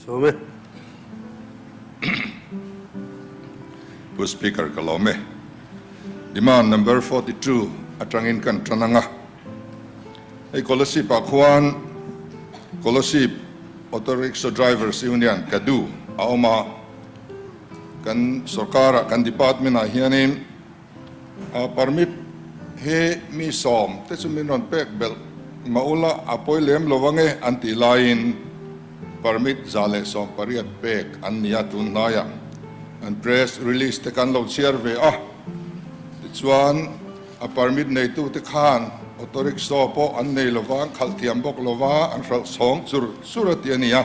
Sawm e. Pu Speaker ka lawm e. Demand number 42 atangin kan tan anga. Hei Kolasib ah khuan Kolasib Auto Rickshaw Drivers Union, KADU, a awm a. Kan sorkar ah kan department ah hianin a permit hi mi sawm te chu min rawn pek belh mah ula a pawi lem lo ange an tih laiin permit 118 pek an ni a tun hnaiah an press release te kan lo chhiar ve a, tichuan a permit neitu te khan auto rickshaw pawh an nei lova an khalh thiam bawk lova an hralh chhawng chur chur a ti a ni a.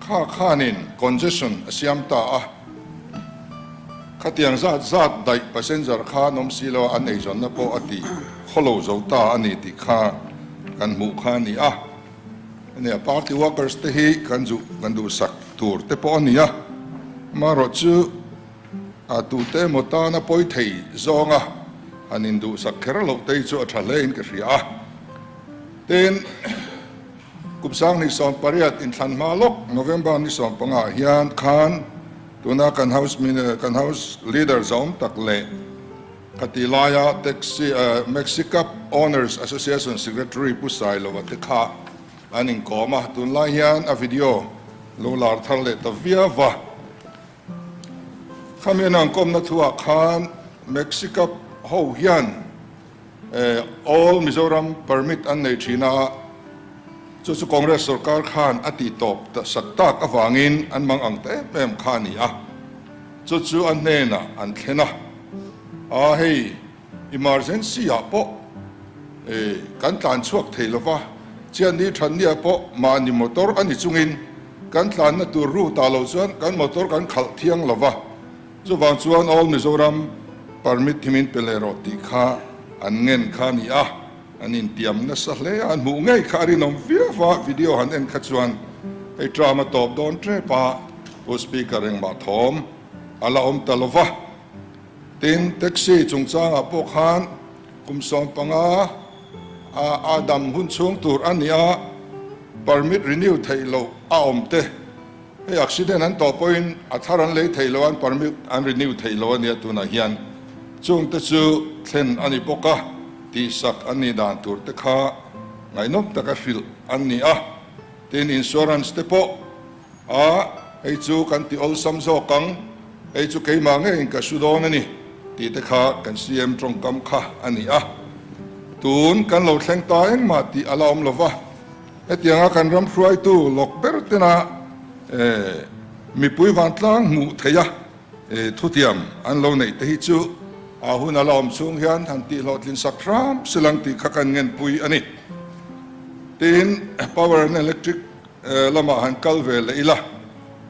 Kha khanin congestion a siam ta a, khatiang zat zat daih passenger kha an awm si lo a, an eizawnna pawh a ti khawlo zo ta a ni tih kha kan hmuh kha a ni a. Ania party workers te hi kan zuh kan duhsak tur te pawh a ni a, amaherawhchu a tute emaw tana pawi thei zawnga han induhsak kher loh te hi chu a tha hlein ka hria a. Tin. Kum 2018 inthlan hma lawk November ni 15 ah hian khan tuna kan House kan House Leader zawm tak leh khati laia Taxi Maxi Cab Owners Association Secretary Pu Sailova te kha an inkawm a, tunlai hian a video lo lar thar leh ta viau va. Khami an inkawmna thuah khan Maxi Cab ho hian All Mizoram permit an nei thin a, chu chu Congress sorkar khan a tih tawp sak tak avangin an mang ang ta em em kha a ni a, chu chu a hnenah an thlen a, a hei emergency ah pawh kan tlan chhuak thei lova, chian ni than nia pawh mahni motor a ni chungin kan tlanna tur route ah lo chuan kan motor kan khalh thiang lova. Chuvang chuan All Mizoram permit hi min pe leh rawh tih kha an ngen kha a ni a, an intiam nasa hle a, an hmuh ngei kha a rinawm viau va, video han en kha chuan hei term a tawp dawn tep a, Pu Speaker engmah thawm a la awm ta lo va. Tin, taxi chungchangah pawh khan kum 15 a a dam hun chhung tur a ni a, permit renew theih loh a awm te, Hei accident an tawh pawhin a thar an lei thei lo a, an permit an renew thei lo a nia tunah hian chung te chu thlen a ni bawk a, tihsak an nih dan tur te kha ngaihnawm taka hrilh an ni a, tin insurance te pawh a hei chu kan ti awlsam zawk ang, hei chu keimah ngeiin ka hru dawn a ni tih te kha kan CM tawngkam kha a ni a, tun kan lo thleng ta engmah tih a la awm lo va. Hetianga kan ram hruaitu lawk ber tena mipui vantlang hmuh theiha thutiam an lo neih te hi chu a hun a la awm chhung hian han tihhlawhtlin sak hram silang tih kha kan ngenpui a ni. Tin, Power and Electric lamah han kal ve leh ila,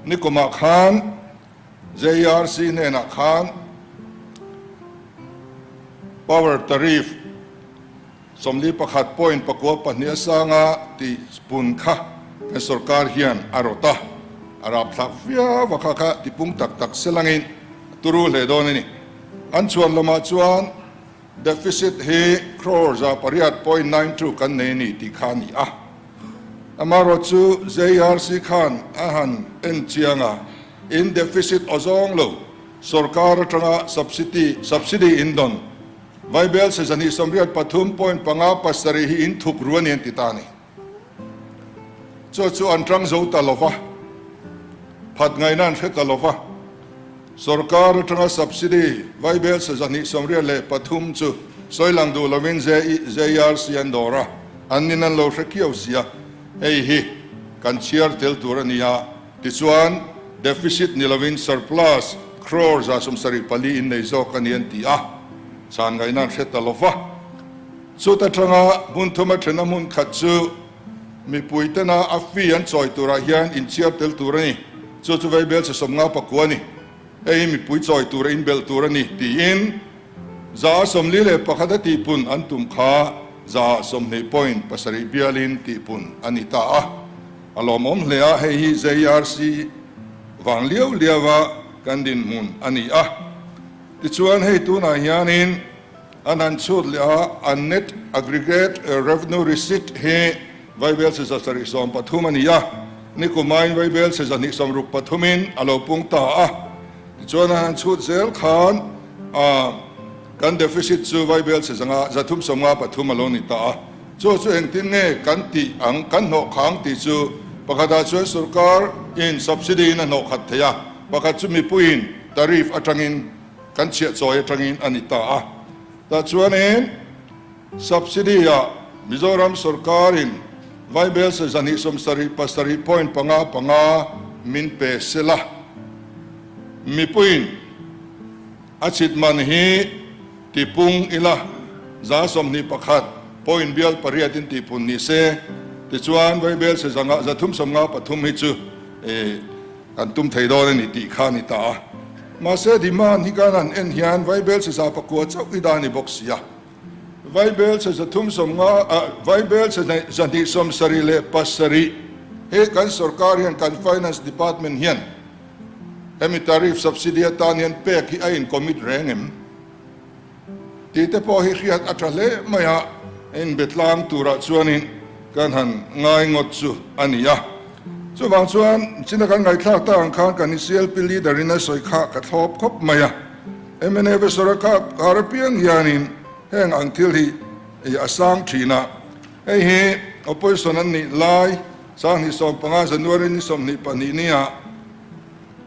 nikumah khan JRC hnenah khan Power Tariff, 41.42 a sanga tih pun kha kan sorkar hian a rawt a, a rapthlak viau a kha kha tipung tak tak selangin a turu hle dawn a ni. An chhuan lamah chuan deficit hi crore 800.92 kan nei a ni tih kha a ni a. Amaherawhchu JRC khan a han en chiang a, in deficit awzawng lo sorkar atanga subsidy subsidy in dawn Vaibel 283.57 hi in thuk ru a ni an ti ta a ni. Chu chu an tang zo ta lo va, phat ngaihna an hre ta lo va. Sorkar atanga subsidy Vaibel 283 chu sawi lang duh lovin JRC an dawr a, an nin an lo hre kiau sia, hei hi kan chhiar tel tur a ni a, tichuan deficit ni lovin surplus crore 74 in nei zawk a ni an ti a. Chhan ngaihna an hre ta lo va. Chuta tanga hmun thuma thena hmun khat chu mipui tena a fee an chawi turah hian inchhiar tel tur a ni. Chu chu Vaibel chhe 59 a ni. Hei hi mipui chawi tura inbelh tur a ni tiin 41% a tihpun an tum kha 20.7 bialin tihpun a ni ta a. A lawmawm hle a, hei hi JRC vang liau liaua kan dinhmun a ni a. Tichuan hei tunah hianin an han chhut leh a, an net aggregate revenue receipt hi Vaibelchhe 773 a ni a, nikumain Vaibelchhe 263 in a lo pung ta a. Tichuan a han chhut zel khan kan deficit chu Vaibelchhe 353 a lo ni ta a. Chu chu engtin nge kan tih ang, kan hnawh khang tih chu pakhatah chuan sorkar in subsidy in a hnawh khat thei a, pakhat chu mipuiin tariff atangin kan chhiah chawi atangin a ni ta a. Tah chuanin subsidy ah Mizoram sorkarin Vaibelse 277.55 min pe sela, mipuiin a chhit man hi tipung ila 21 point bial pariat in tihpun ni se, tichuan Vaibelse 353 hi chu kan tum thei dawn a ni tih kha a ni ta a. Mahse demand hi kan han en hian Vaibelse 9 chauh hi dah a ni bawk si a. Vaibelse 350 ah Vaibelse 277 hi kan sorkar hian kan Finance Department hian hemi tariff subsidy atan hian pek hi a in commit reng em tih te pawh hi hriat a tha hle mai a, inbe tlang turah chuanin kan han ngai ngawt chu a ni a. Chuvang chuan china kan ngaihthlak tak ang khan kan CLP leader in a sawi kha ka thlawp khawp mai a. Mnf sawrkar kar apiang hianin heng ang thil hi a sang thin a, hei hi opposition an nih lai 2015 January ni 22 nia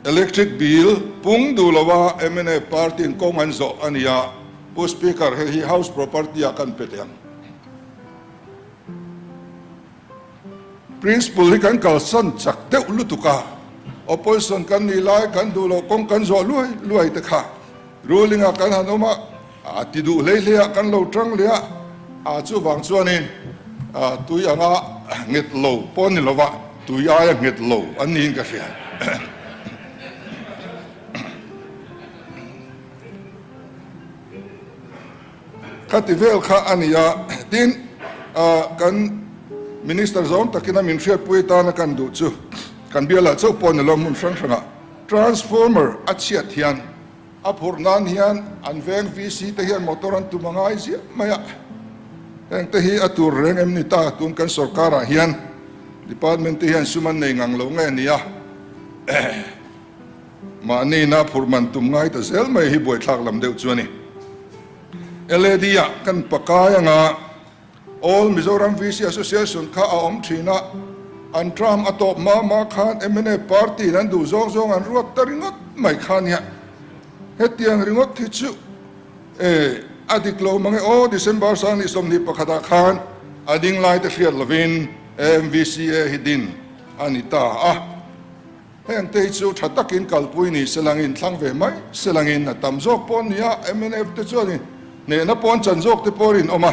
electric bill pung duh lova mnf party in kawng an zawh a ni a, Pu Speaker hei hi house property ah kan pe teh ang. Principle hi kan kalsan chak deuh lutuk a, opposition kan nih lai kan duh loh kawng kan zawh luai luai te kha ruling ah kan han awm a, a ti duh hlei hlei ah kan lo tang leh a, a chuvang chuanin tui anga nghet lo pawh ni lova tui aia nghet lo an niin ka hria. Khati vel kha a ni a, tin kan Minister zawng takin a min hriatpui atana kan duh chu kan bialah chauh pawh ni lo hmun hrang hrangah transformer a chhiat hian a phurh nan hian an veng VC te hian motor an tum a ngai ziah mai a, heng te hi a tur reng em ni ta tun kan sorkarah hian department te hian sum an nei ngang lo nge a ni a. Mahni ina phurh man tum ngai ta zel mai hi buaithlak lam deuh chu a ni. LAD ah kan pakai anga All Mizoram VC Association kha a awm thin a, an term a tawp hma hma khan mnf party in an duh zawng zawng an ruat ta ringawt mai kha nia. Hetiang ringawt hi chu e a dik lo mang e aw, December 21 ah khan a ding lai te hriat lovin AMVCA hi din a ni ta a. Heng te hi chu tha takin kalpui ni se langin thlang ve mai se langin a tam zawk pawh an ni a, mnf te chuanin hnehna pawn chan zawk te pawh rinawm a,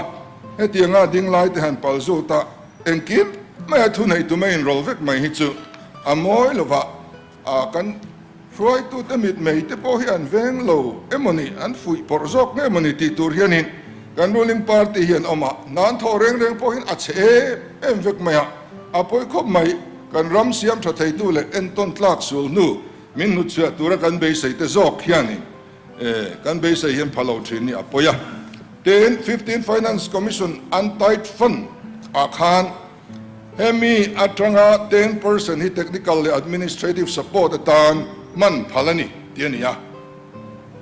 hetianga ding lai te han pal zut a, engkim maia thuneih tu mai inrawl vek mai hi chu a mawi lova, a kan hruaitute mitmei te pawh hi an veng lo emawni, an fuih pawrh zawk nge mawni tih tur hianin kan ruling party hi an awm a, hna an thawh reng reng pawhin a chhe em em vek mai a, a pawi khawp mai. Kan ram siam tha theitu leh entawn tlak sul hnu min hnutchhiah tura kan beisei te zawk hianin kan beisei hian pha lo thin hi a pawi a. Tin, Fifteen Finance Commission Untied Fund ah khan hemi atanga 10% hi technical leh administrative support atan hman phal a ni tih a ni a.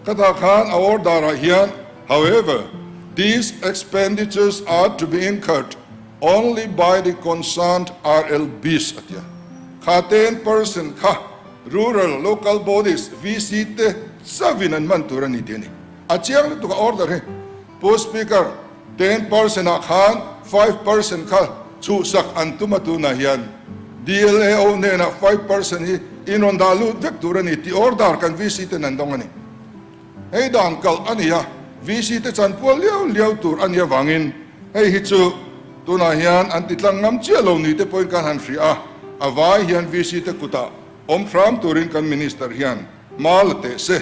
Khatah khan a order ah hian, However, these expenditures are to be incurred Only by the concerned RLBs a ti a. Kha 10% kha Rural Local Bodies, VC, te chauhin an hman tur a ni tih a ni. A chiang lutuk a order hi. Pu Speaker, 10% ah khan 5% kha chhuhsak an tum a tunah hian DLAO hnenah 5% hi in rawn dah lut vek tur a ni tih order kan VC ten an dawng a ni. Hei dan kalh a ni a, VC te chanpual liau liau tur a nih avangin hei hi chu tunah hian an ti tlang ngam chiah lo ni te pawhin kan han hria a, a vai hian VC te kutah awm hram turin kan Minister hian hma la teh se,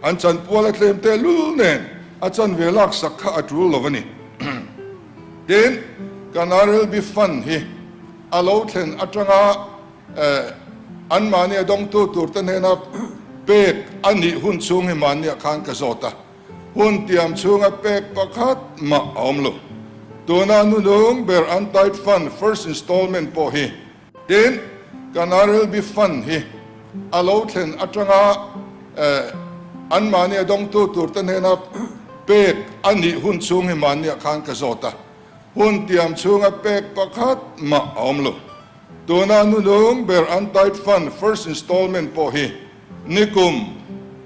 an chanpual a tlem teh lul nen a chanve lak sak kha a tul lo a ni. Tin, kan RLB Fund hi a lo thlen atanga Anmahni a dawngtu turte hnena pek a nih hun chhung hi mahniah khan ka zawt a, hun tiam chhunga pek pakhat mah a awm lo. Tuna nunung ber Untied Fund first installment pawh hi Tin, kan RLB Fund hi a lo thlen atanga anmahni a dawngtu turte hnena pek a nih hun chhung hi mahniah khan ka zawt a, hun tiam chhunga pek pakhat mah a awm lo. Tuna nunung ber Untied Fund first installment pawh hi nikum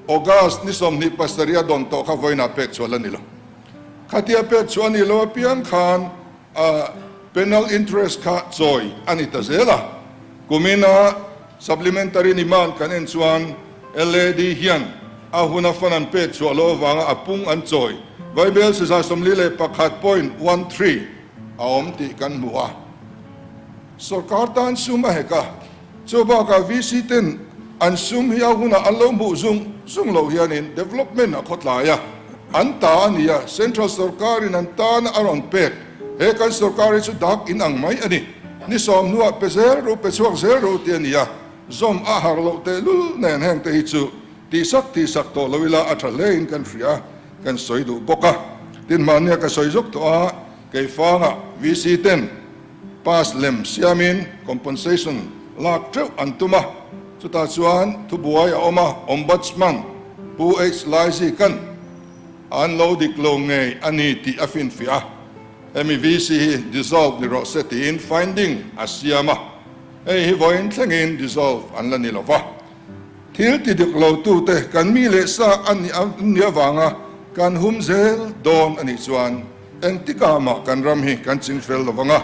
August ni 27 a dawn tawh kha vawiinah pek chhuah la ni lo. Khatia pek chhuah a nih loh apiang khan A penal interest kha chawi a ni ta zel a, kumina supplementary demand kan en chuan LAD hian a huna fund an pek chhuah loh avanga a pung an chawi Vaibel siza 41.13 a awm tih kan hmu a. Sorkar tan sum a hek a, chu bakah VC ten an sum hi a hunah an lo hmuh zung zung loh hianin development a khawtlai a, an ta a ni a, central sorkarin an tana a rawn pek, he kan sorkar hi chu dak in ang mai a ni, ni sawm hnuah pe zel ru, pe chhuak zel ru tih a ni a, zawm a har loh tehlul nen heng te hi chu tihsak tihsak tawh lo ila a tha hlein kan hria, kan sawi duh bawk a, tin mahnia ka sawi zawk tawh a, keifangah VC ten. Pass lem siamin compensation lak teuh an tum a, chutah chuan thubuai a awm a, Ombudsman Pu H Laizi kan an lo dik lo ngei a ni tih a finfiah a, hemi VC hi dissolve ni rawh se tiin finding a siam a, hei hi vawiin thlengin dissolve an la ni lo va. Thil ti dik lo tute kan mi leh sa a nih avanga kan hum zel dawn a nih chuan Engtikah mah kan ram hi kan ching fel lo vang a,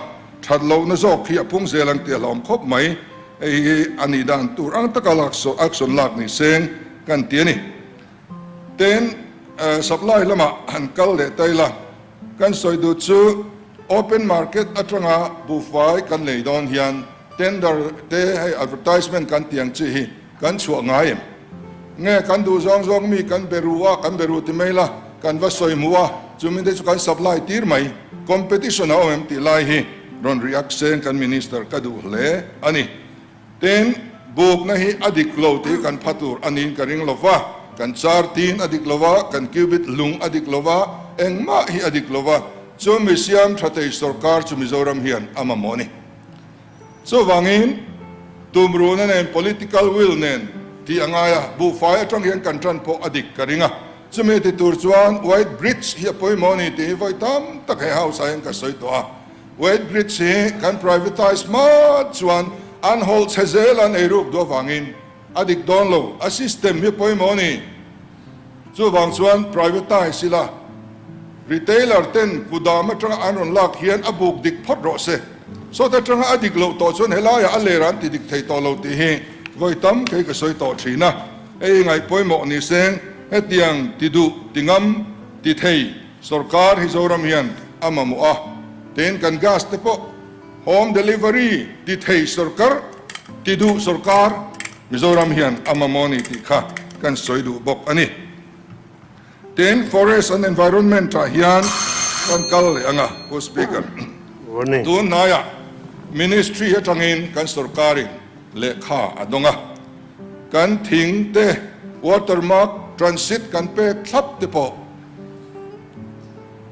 that lohna zawk hi a pung zel ang tih a hlawm khawp mai. Hei hi a nih dan tur ang taka lak action lak ni seng kan ti a ni. Tin, supply lamah han kal leh ta ila, kan sawi duh chu open market atanga buhfai kan lei dawn hian tender te hei advertisement kan tih ang chi hi Kan chhuah ngai em? Nge kan duh zawng zawng mi kan be ru a, kan be ru ti mai la, kan va sawi hmuh a, chumi te chu kan supply tir mai. Competition a awm em tih lai hi rawn react seng kan Minister ka duh hle a ni. Tin, bukna hi a dik lo tih kan pha tur a niin ka ring lo va, kan char tin a dik lo va, kan cubit lung a dik lo va, engmah hi a dik lo va, chumi siam tha thei sorkar chu Mizoram hian a mamawh a ni. Chuvangin, tumruhna nen political will nen tih a ngai a, buhfai atang hian kan tan pawh a dik ka ring a. Chumi ti tur chuan White Bridge hi a pawimawh a ni tih hi vawi tam tak he house ah hian ka sawi tawh a. White Bridge hi kan privatise hma chuan an hawlh chhe zel an eiruk duh avangin a dik dawn lo, a system hi a pawimawh a ni. Chuvang chuan privatise ila retailer ten kudam atanga an rawn lak hian a buk dik phawt rawh se. Sawt atanga a dik loh tawh chuan helaiah a ler an ti dik thei tawh lo tih hi vawi tam kei ka sawi tawh thin a. Hei ngaih pawimawh ni seng hetiang ti duh, ti ngam, ti thei sorkar hi Zoram hian a mamawh a. Tin kan gas te pawh home delivery ti thei sorkar, ti duh sorkar Mizoram hian a mamawh a ni tih kha kan sawi duh bawk a ni. Tin, Forest and Environment ah hian kan kal leh ang a, Pu Speaker. Tun hnaiah Ministry atangin kan sorkarin lehkha a dawng a, kan thing te watermark transit kan pek thlap te pawh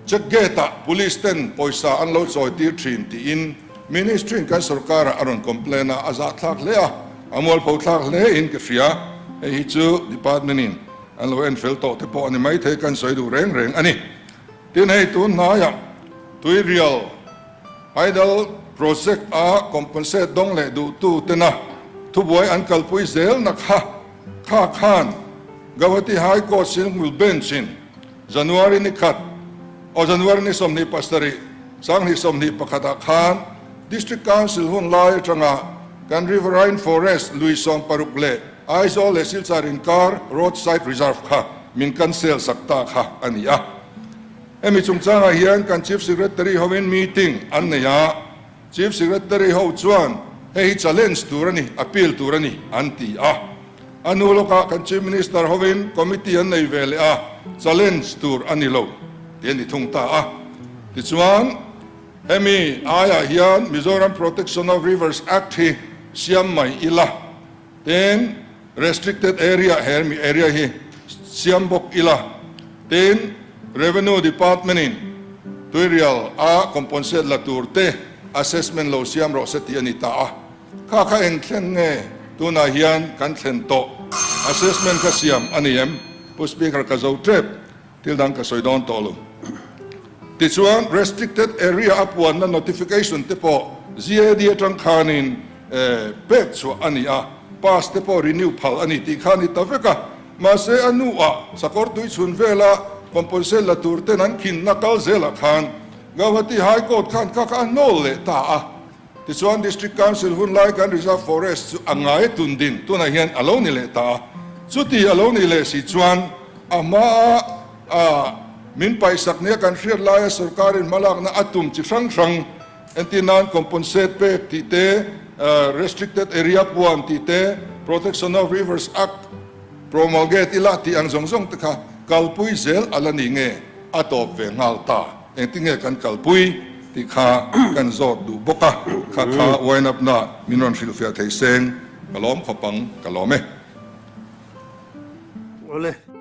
check gate ah police ten pawisa an lo chawi tir thin tiin Ministry in kan sorkar ah a rawn complain a, a zahthlak hle a, a mualpho thlak hle in ka hria. Hei hi chu department in an lo en fel tawh te pawh a ni maithei kan sawi duh reng reng a ni. Tin hei tun hnaiah Tuirial Hydel Project a compensate dawng leh duhtu tena thubuai an kalpui zelna kha kha khan Gauhati High Court Single Bench in January ni khat aw January ni 27 2021 ah khan District Council hun lai atanga kan Riverine Forest lui 16 leh Aizawl leh Silchar inkar Road Side Reserve kha min cancel sak ta kha a ni a. Hemi chungchangah hian kan Chief Secretary hovin meeting an nei a, Chief Secretary ho chuan hei hi challenge tur a ni, appeal tur a ni an ti a. A hnu lawkah kan Chief Minister hovin committee an nei ve leh a, challenge tur a ni lo tih a ni thung ta a. Tichuan, hemi aiah hian Mizoram Protection of Rivers Act hi siam mai ila, tin restricted area hemi area hi siam bawk ila, tin Revenue Department in. Tuirial a compensate la tur te assessment lo siam rawh se tih a ni ta a. Kha kha eng thlen nge tunah hian kan thlen tawh? Assessment kha siam a ni em? Pu Speaker ka zo tep, thil dang ka sawi dawn tawh lo. Tichuan restricted area a puanna notification te pawh GAD atang khanin pek chhuah a ni a, pass te pawh renew phal a ni tih kha a ni ta vek a. Mahse a nuah sakawr tui chhun vela compensate la tur ten an khinna kal zelah khan Gauhati High Court khan kha kha a hnawl leh ta a. Tichuan District Council hun lai kan Reserve Forest chu a ngai tun din tunah hian a lo ni leh ta a. Chuti a lo nih leh si chuan a hmaa a min paihsak nia kan hriat laia sorkarin hmalakna a tum chi hrang hrang entir nan compensate pek tih te, restricted area puan tih te, Protection of Rivers Act promulgate ila tih ang zawng zawng te kha kalpui zel a la ni nge a tawp ve nghal ta. Engtinge kan kalpui tih kha kan zawt duh bawk a, kha kha wind up na min rawn hrilhfiah thei seng ka lawm khawp ang, ka lawm e. Awle.